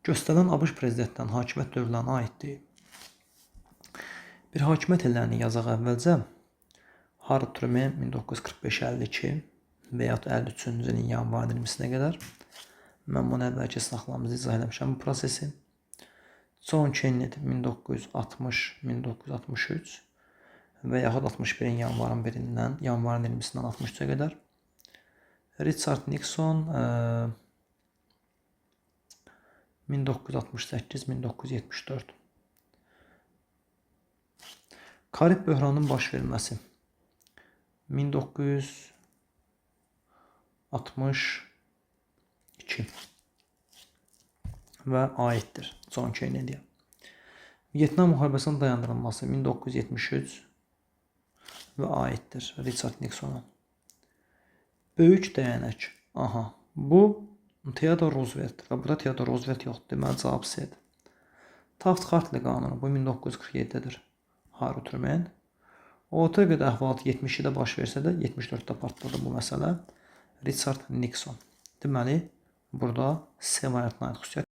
Göstərilən ABŞ prezidentlərinin hakimiyyət dövrlərinə aiddir. Bir hakimiyyət illərini yazaq əvvəlcə. Harry Truman 1945-52 və yaxud 53-cü ilin yanvarın 20-sinə qədər. Mən bunu əvvəlki sınaqlarımızda izah eləmişəm bu prosesi. John Kennedy 1960-1963 və yaxud 61-in yanvarın 1-dən, yanvarın 20-sindən 63-ə qədər. Richard Nixon 1968-1974. Karib böhranının baş verməsi 1962 və aiddir John Kennedy-yə. Vyetnam müharibəsinin dayandırılması 1973 və aiddir Richard Nixona. Böyük dəyənək. Aha, bu Theodore Roosevelt və burada Theodore Roosevelt yoxdur. Deməli cavab C-dir. Taft-Hartley qanunu bu 1947-dir. Harry Truman. Watergate əhvalatı 72-də baş versə də 74-də partladı bu məsələ. Richard Nixon. Deməli, burada C variantına aid xüsusiyyət